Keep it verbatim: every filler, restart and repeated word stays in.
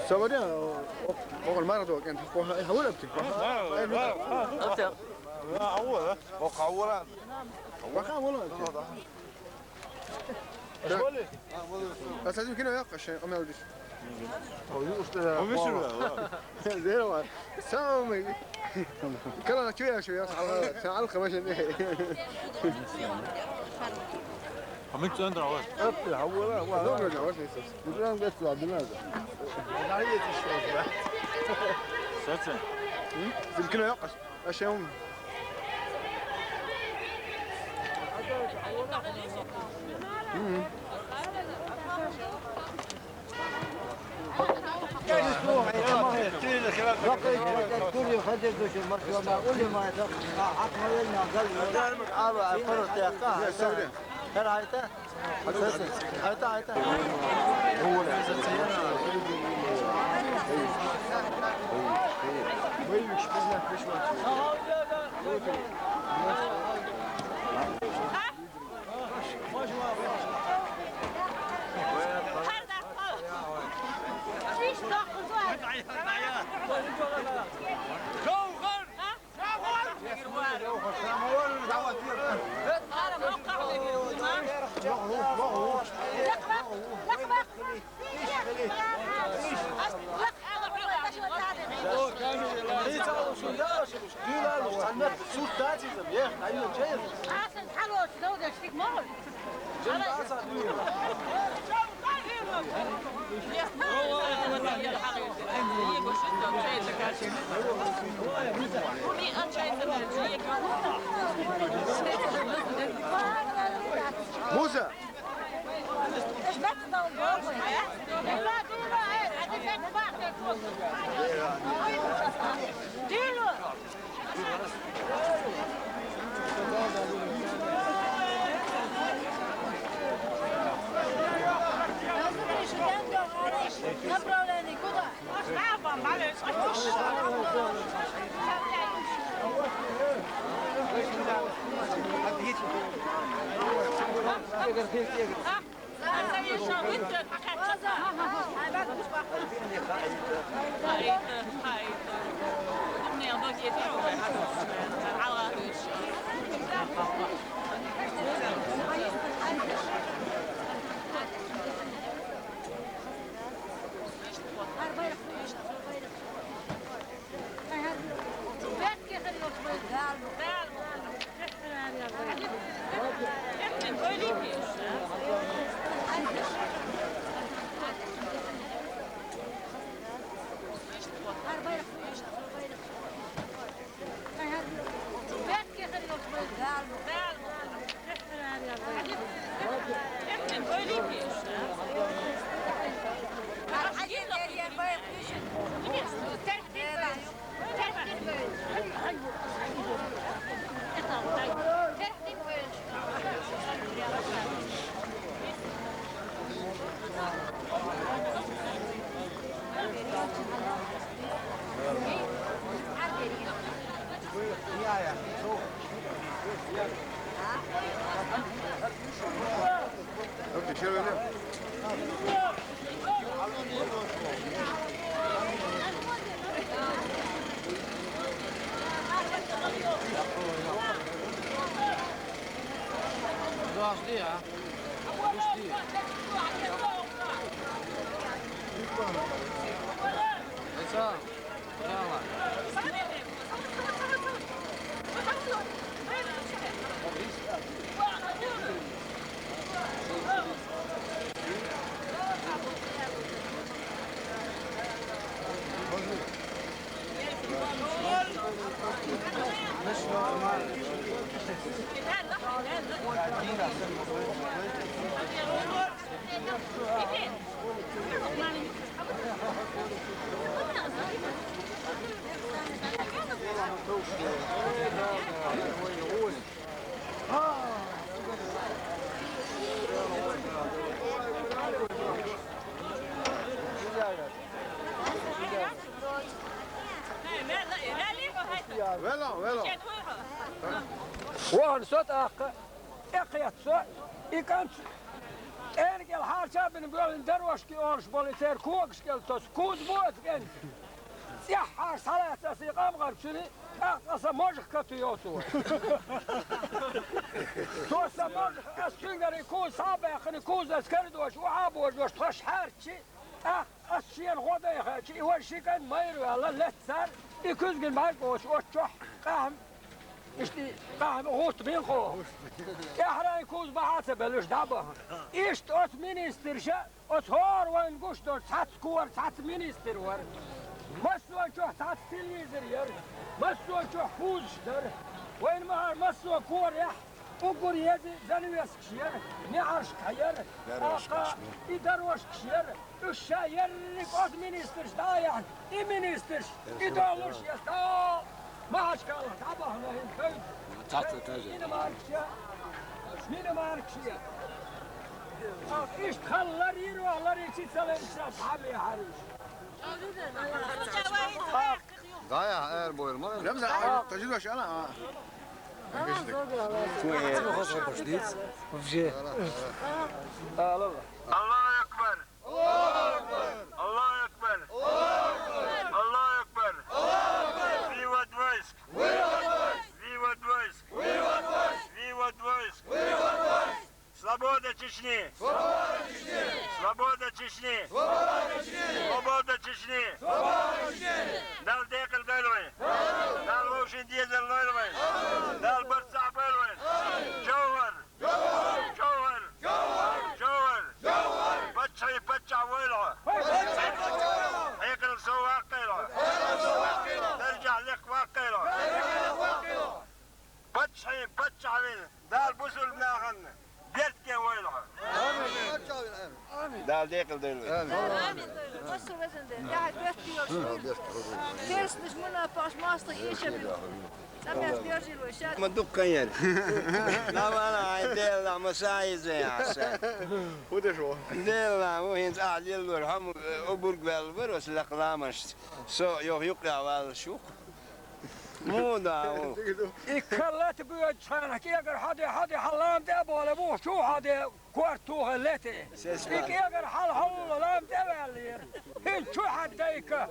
Сабари, о, о, мара дог, эн, хо, хо, хавур апти. Апти. О, хавур. О, хавур. Так. Ас азим кино якъаш, амел диш. О, юшта. О, вишура. Зеро. Самый. Кала на чуя, чуя, сала, сала, хамашин. Хамик центр авас. Апти, хавур, хавур. Добре, авас, авас. Бузан гет ла, биназа. Саца. М? Зим кино якъаш. Ашам. Мгм. Her ayta. Муса! Направление куда? Подожди, а. Подожди. Это, Яла. Вела, вела. Вон со тӀаккха, тӀекхетта со, и кӀант. КӀенкӀел хьарча а бина боьлхина дорожка олуш болу церан когаш кӀел тосу куз боцу кӀентий. ЦӀеххьара схьалаьцна аса и къамгӀар цуьнан, тӀаккха аса можах кату йоцу вай. Цо сан можах, аса цуьнгара и куз схьа а баьккхина, и куз аса карадоьжуш, охьа а божош, тхош хьаьрччи, тӀаккха аса шена гӀо дай хьаьрччи, и важа ши кӀант майра ваьлла, лаьццара, и куьзгана бӀаьрг оцу, оцу чохь къаьхьа Иштта къахьа гӀутта бина кхо. ТӀаьхьара и куз бахьа а ца белла, уьш дӀабахана. Иштта оцу министрша, оцу хӀора вайна гуш долчу цхьацца кора, цхьацца министр вара. Массо а чохь цхьацца телевизор яра. Массо а чохь кузаш дара. Вайна ма-, хӀара массо а корехь уггар еза занавескаш яра, неӀарш кхьаяра, тӀаккха и дорожкаш яра. Уьш ша ерриг оцу министрша дӀа а яхьна, и министрша, и доллуш я стал Махьачкалах дӀабахана хӀинца кайта. Цхьацца тажа. Иномаркаш я, иномаркаш я. Иштта хала лар йира, лар йичи ца лайча, цхьа бехьара уьш. ДӀа яхьа, ара бойла ма. Рамзан, а, тажа дош ана, а. Вообще. Аллаху акбар! Аллаху акбар! Аллаху акбар! Вывод войск! Вывод войск! Вывод войск! Свобода Чечни! Свобода Чечни! Свобода Чечни! Свобода Чечни! Дала декъал дойла вай! Дала вовшийн дезар лойла вай! Дала барт цхьаъ бойла вай! Жовхар! Жовхар! Жовхар! Паччахьийн паччахь войла хьо! Хьекъал сов ваккхийла хьо! Даржехь лекха ваккхийла хьо! Паччахьийн паччахь вина, Дала бусулба нахана беркате войла хьо! Дала декъал дойла вай! Амин. Амин. Массо везан Дела, я хьай беркате йолуш войла. Керстанаш, мунапакъаш, мостагӀий эшам ю. ЦӀа мел доьржийла вай ша. Ма дуккха яра. Ма вала хьайн Дела, ма са иза яхьа са. ХӀун деш ву? Дела, ву хӀинца ахь леллора, хьо ма, э, обург ваьлла вара оцу лекха ламанашца. Со йоху юккъехь валлаш ву-кх. Муха да ву? И каллат боьдучу ханахь кегара хьо де, хьо де, хьан лам тӀе а боху, бухучу хьо де. Корта тухий летий. И кегара хьалха хьалла лам тӀе а ваьллера. ХӀинца чу хьаьдда дайка.